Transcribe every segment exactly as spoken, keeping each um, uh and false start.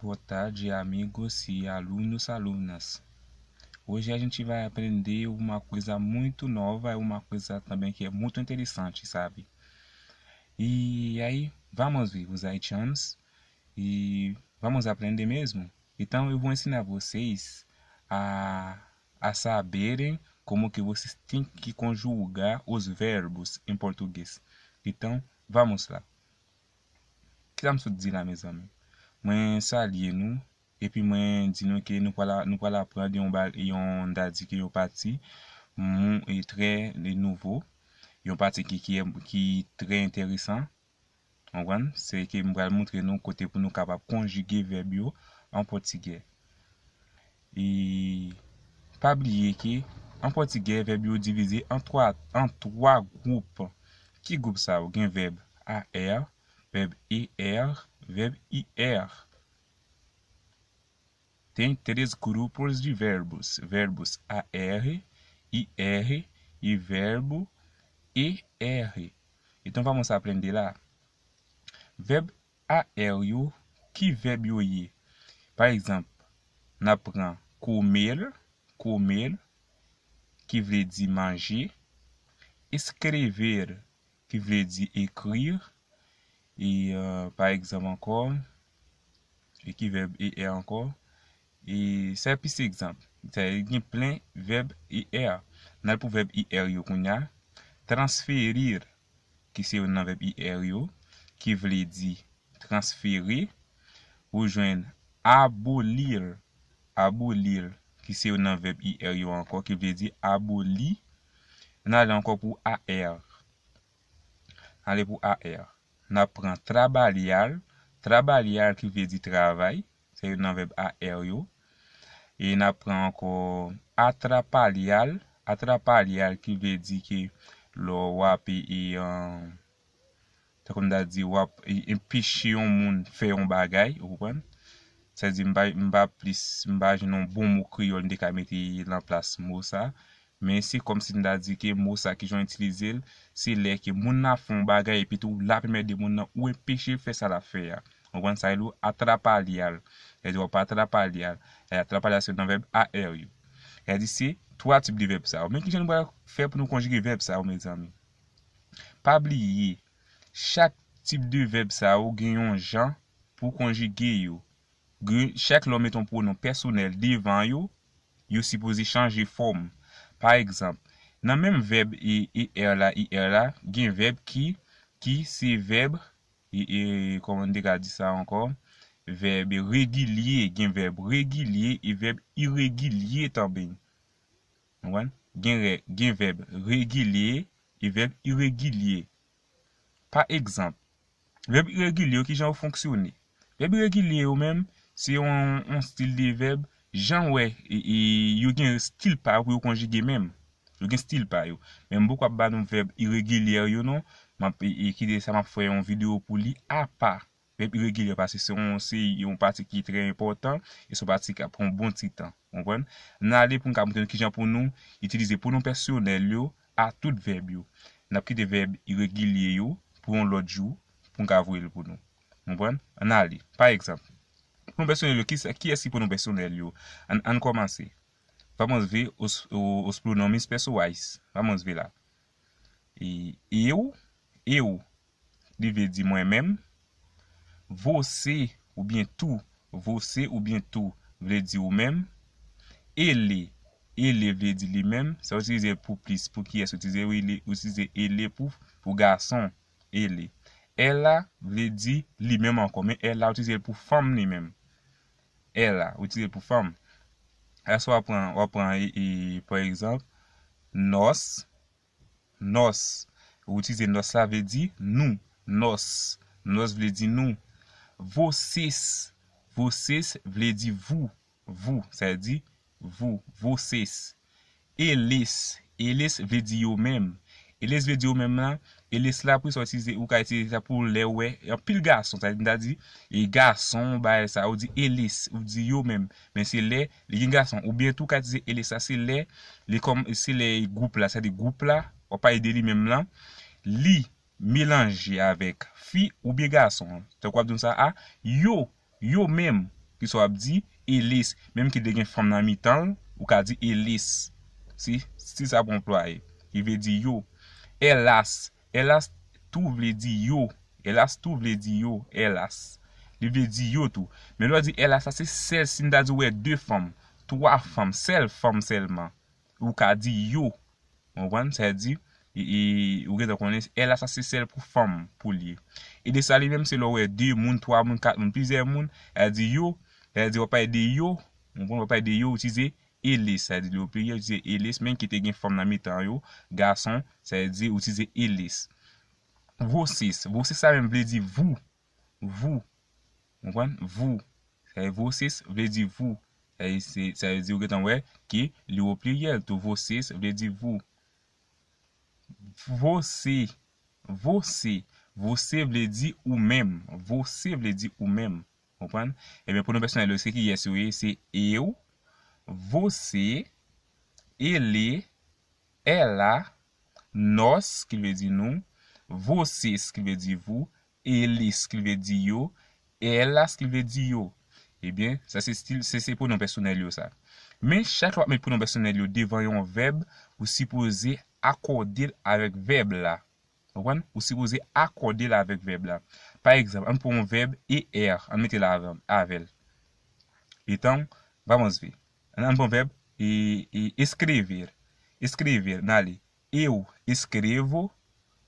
Boa tarde, amigos e alunos, alunas. Hoje a gente vai aprender uma coisa muito nova, é uma coisa também que é muito interessante, sabe? E aí, vamos ver os haitianos e vamos aprender mesmo? Então, eu vou ensinar vocês a, a saberem como que vocês têm que conjugar os verbos em português. Então, vamos lá. Kisa m sot di la, mezanmi? Mwen salye nou, epi mwen di nou ke nou pral, nou pral aprann yon, yon, m ta di ke yon pati mou e trè nouvo, yon pati ki, ki, ki trè enteresan. Konprann? Se ke m pral montre nou kote pou nou kapab konjige vèb yo an pòtigè. E pa bliye ke an pòtigè, vèb yo divize an twa, an twa gwoup. Ki gwoup sa yo? Gen vèb A R, vèb E R, vèb I R. Tem três grupos de verbos, verbos A R, I R e verbo E R. Então, vamos aprender lá. Vèb A R yo, ki vèb yo ye? Pa egzanp, n ap pran comer, comer, ki vle di manje, escrever, ki vle di écrire, e, euh, pa egzanp ankò, e ki vèb E R ankò? E sa plis egzanp. Sa gen plen vèb E R. N al pou vèb E R yo kounye a. Transferir, ki se youn nan vèb E R yo, ki vle di transfere. Ou jwenn abolir, abolir, ki se youn nan vèb E R yo ankò, ki vle di aboli. N ale ankò pou A R. Ale pou A R. N ap pran trabalhar, trabalhar ki vle di travay, se youn nan vèb A R yo. E n ap pran ankò atrapalhar, atrapalhar ki vle di ke lè w ap, e, e, tankou m ta di, w ap, e, enpeche yon moun fè yon bagay, ou konprann? Sa di, m pa, m pa plis, m pa jwenn yon bon mo kreyòl m te ka mete nan plas mo sa. Men se kòmsi m ta di ke mo sa ki jan w itilize l, se lè ke moun nan ap fè yon bagay epi tou l ap enmède moun nan, ou enpeche l fè sa l ap fè a. Ou konprann? Sa rele w atrapalhar. Sa di w ap atrapalhar. E atrapalhar se nan vèb A R yo. Sa di se twa tip de vèb sa yo. Men ki jan nou pral fè pou nou konjige vèb sa yo, mezanmi? Pa bliye, chak tip de vèb sa yo gen yon jan pou konjige yo. Gen, chak lè w mete yon pwonon pèsonèl devan yo, yo sipoze chanje fòm. Pa egzanp, nan menm vèb E, E R la, I R la, gen vèb ki, ki se vèb, e, e, kòman n te ka di sa ankò? Vèb regilye, gen vèb regilye e vèb iregilye tanben. Ou konprann? Gen rè-, gen vèb regilye e vèb iregilye. Pa egzanp, vèb iregilye yo, ki jan yo fonksyone? Vèb iregilye yo menm, se yon, yon stil de vèb, jan w wè, e, e, yo gen stil pa yo pou yo konjige menm. Yo gen stil pa yo. Men m poko ap ba nou vèb iregilye yo non. M ap, e, e, kite sa, m ap fè yon videyo pou li apa. Vèb iregilye, paske se yon, se yon pati ki trè enpòtan, e se yon pati k ap pran yon bon ti tan. Konprann? N ale pou n ka montre nou kijan pou nou itilize pwonon pèsonèl yo a tout vèb yo. N ap kite vèb iregilye yo pou yon lòt jou, pou n ka voye l pou nou. Konprann? Ann ale. Pa egzanp, pwonon pèsonèl yo, kisa, kiyès ki pwonon pèsonèl yo? Ann, ann kòmanse. Vamos ver os, o, os pronomes pessoais. Vamos ver lá. E eu, eu, li vle di mwen menm. Você oubyen tu, você oubyen tu, vle di ou menm. Ele, ele vle di li menm. Sa w itilize l pou plis, pou kiyès w itilize? Ou itilize ele pou, pou gason, ele. Ela vle di li menm ankò, men ela w itilize l pou fanm li menm. Ela, ou itilize l pou fanm. Èske w ap pran, w ap pran, e, e, pa egzanp, nós, nós. Ou itilize nós la vle di nou. Nós. Nós vle di nou. Vocês. Vocês vle di vous. Vous. Sa vle di vous. Vocês. Eles. Eles vle di yo menm. Eles vle di yo menm la. Eles la, pou sa itilize, ou ka itilize sa pou lè w wè anpil gason. Sa vle di, e gason, bagay sa, ou di eles, ou di yo menm. Men se lè li gen gason. Oubyen tou, ou ka itilize eles la, se lè li kòm, se lè gwoup la, sa vle di gwoup la, w ap pale de li menm lan, li melanje avèk fi oubyen gason. Tankou w ap di konsa, a, yo, yo menm. Kisa w ap di? Elis. Menm ki te gen fanm nan mitan l, ou ka di elis. Se stil sa pou anplwaye. Li vle di yo. Elas. Elas tou vle di yo. Elas tou vle di yo. Elas. Li vle di yo tou. Men lè w di elas, sa se sèl si m ta di w wè de fanm, twa fanm, sèl fanm sèlman. Ou ka di yo. Ou konprann? Sa vle di, e, e, ou gentan konnen, elas sa se sèl pou fanm, pou l ye. Elis la li menm, se lè w wè de moun, twa moun, kat moun, plizyè moun, sa vle di yo, sa vle di w ap pale de yo, ou konprann, w ap pale de yo, ou itilize elis, sa vle di le pluriel, ou itilize elis, men ki te gen fanm nan mitan yo, gason, sa vle di ou itilize elis. Vosis, vosis sa menm vle di vous, vous, ou konprann? Vous. Sa vle vosis vle di vous. Sa vle, se, sa vle di ou gentan wè ke li o pliryèl tou. Vosis vle di vous. Você, você, você vle di ou menm. Você vle di ou menm. Konprann? Ebyen, pwonon pèsonèl yo, se kiyès yo ye? Se eu, você, ele, ela, nós, ki vle di nou, vocês, ki vle di vous, eles, ki vle di yo, elas, ki vle di yo. Ebyen, sa se stil, se, se pwonon pèsonèl yo sa. Men chak lè w ap met pwonon pèsonèl yo devan yon vèb, ou sipoze akòde l avèk vèb la. Ou konprann? Ou sipoze akòde l avèk vèb la. Pa egzanp, ann pran yon vèb er, ann mete l avè, avè l. Então, vamos ver. Ann, ann pran vèb e, e escrever. Escrever, n ale. Eu escrevo,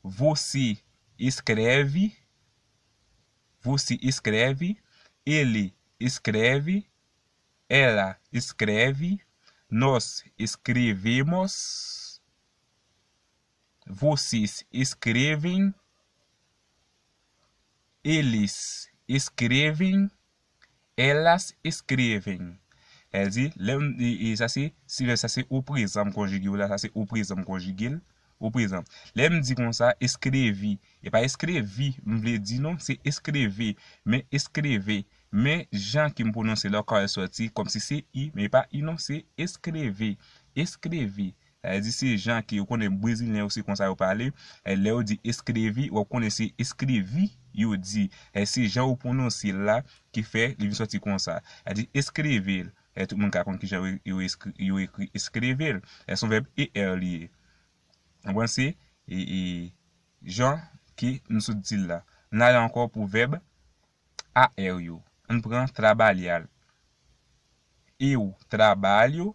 você escreve, você escreve, ele escreve, ela escreve, nós escrevemos, vocês escrevem, eles escrevem, elas escrevem. Sa vle di, lè m, e, e sa se, si vèb sa se o prezan m konjige l la, sa se o prezan m konjige l, o prezan. Lè m di konsa, eskrevi, e pa eskrevi, m vle di non, se eskreve, men eskreve. Men jan ke m pwononse la, ou ka wè l sòti kòmsi se i, men e pa i non, se eskreve, eskreve. Sa vle di se jan ke ou konnen brezilyen yo se konsa yo pale. E lè yo di escrevi, w ap konnen se eskrevi yo di. E se jan ou pwononse l la ki fè li vin sòti konsa. Sa vle di escrever. E tout moun ka konn kijan yo, yo eskri, yo ekri escrever. E se yon vèb er li ye. Ou konprann? Se, e, e, jan ke m sot di l la. N ale ankò pou vèb ar yo. Ann pran trabalhar. Eu trabalho,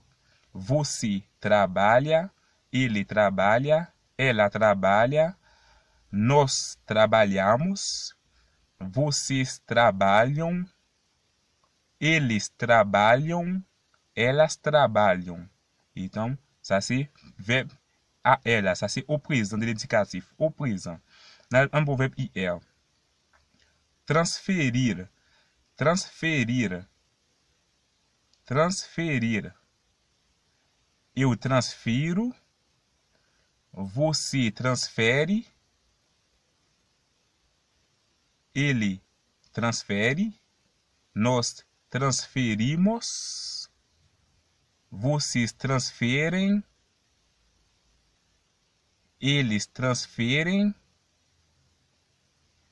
você trabalha, ele trabalha, ela trabalha, nós trabalhamos, vocês trabalham, eles trabalham, elas trabalham. Então, sa se vèb ar la, sa se o prezan de lendikatif, o prezan. N al, ann pran vèb er. Transferir, transferir, transferir. Eu transfiro, você transfere, ele transfere, nós transferimos, vocês transferem, eles transferem,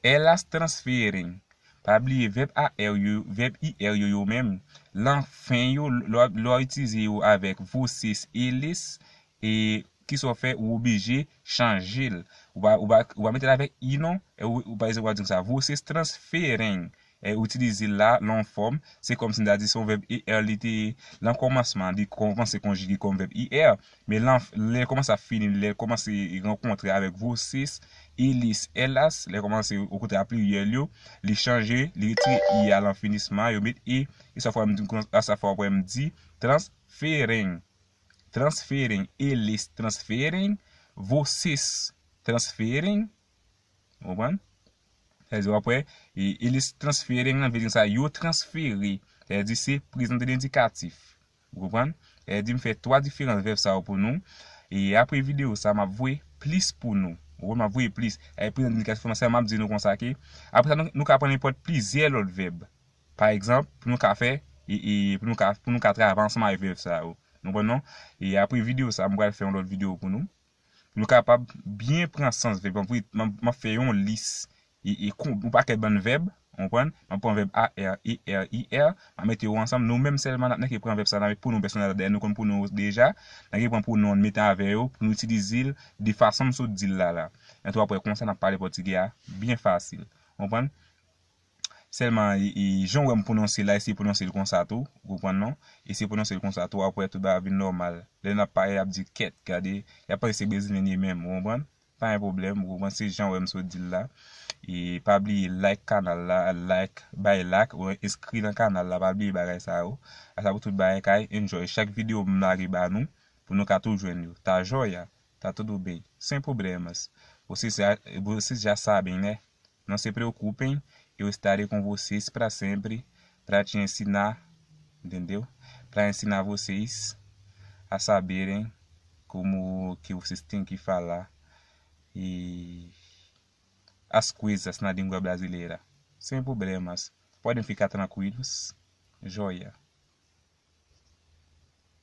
elas transferem. Pa bliye vèb ar yo, vèb er yo, yo menm, lan fen yo, lè w, lè w itilize yo avèk vocês, eles, e kisa w fè, ou oblije chanje l. Ou pa, ou pa, ou pa mete l avèk i non. E ou, ou pa egzanp, w ap di konsa, vocês transferem. E ou itilize l la, lan fòm, se kòmsi m ta di se yon vèb er li te ye lan kòmansman, li kòmanse konjige kòm vèb er, men lan, lè l kòmanse ap fini, lè l kòmanse rankontre avèk vocês, eles, elas, lè l kòmanse rankontre a pliryèl yo, li chanje, li retire i a lan finisman, yo met e, e sa fè m di, a sa fè w ap wè m di, transferem. Transferem, eles transferem, vocês transferem. Ou konprann? Sa vle di, w ap wè, e, eles transferem nan vle di sa, yo transfere. Sa vle di, se prezan de lendikatif. Ou konprann? Sa vle di, m fè twa diferan vèb sa yo pou nou. E apre videyo sa, m ap voye plis pou nou. Ou konprann? M ap voye plis. E prezan de lendikatif, sa, m ap di nou konsa ke, apre sa, nou, nou ka pran nenpòt plizyè lòt vèb. Pa egzanp, pou nou ka fè, e, e, pou nou ka, pou nou ka travay ansanm avèk vèb sa yo. Nou konprann non? E apre videyo sa, m pral fè yon lòt videyo pou nou. Pou nou kapab byen pran sans vèb. M ap, m ap, m ap fè yon lis. E, e kon, yon pakèt bann vèb, Konprann? M ap pran vèb a r, e r, i r, m ap mete yo ansanm. Nou menm sèlman n ap nèk pran vèb sa, n ap met pwonon pèsonèl la dèyè, nou konn pwonon yo deja. N ap pran pwonon an, mete avè yo pou nou itilize l de fason m sot di l la la. Epi w ap wè konsa n ap pale pòtigè a byen fasil. Konprann? Sèlman, e, e, jan w wè m pwononse l la, eseye pwononse l konsa tou. Ou konprann, non? Eseye pwononse l konsa tou, w ap wè tout bagay ap vin nòmal. Lè n ap pale, y ap di kèt, gade, y ap panse se brezilyen ye menm, ou konprann? Pa gen pwoblèm, ou konprann, se jan w wè m sot di l la. E pa bliye like kanal la, like, bay like, ou enskri nan kanal la, pa bliye bagay sa yo. Asa pou tout bagay kay enjoy. Chak videyo m lage ba nou, pou nou ka tou jwenn yo. Ta joia, ta tudo bem, sem problemas. Vocês já, vocês já sabem, né? Não se preocupem, eu estarei com vocês para sempre, para te ensinar, entendeu? Para ensinar vocês a saberem como que vocês têm que falar e as coisas na língua brasileira. Sem problemas. Podem ficar tranquilos. Joia.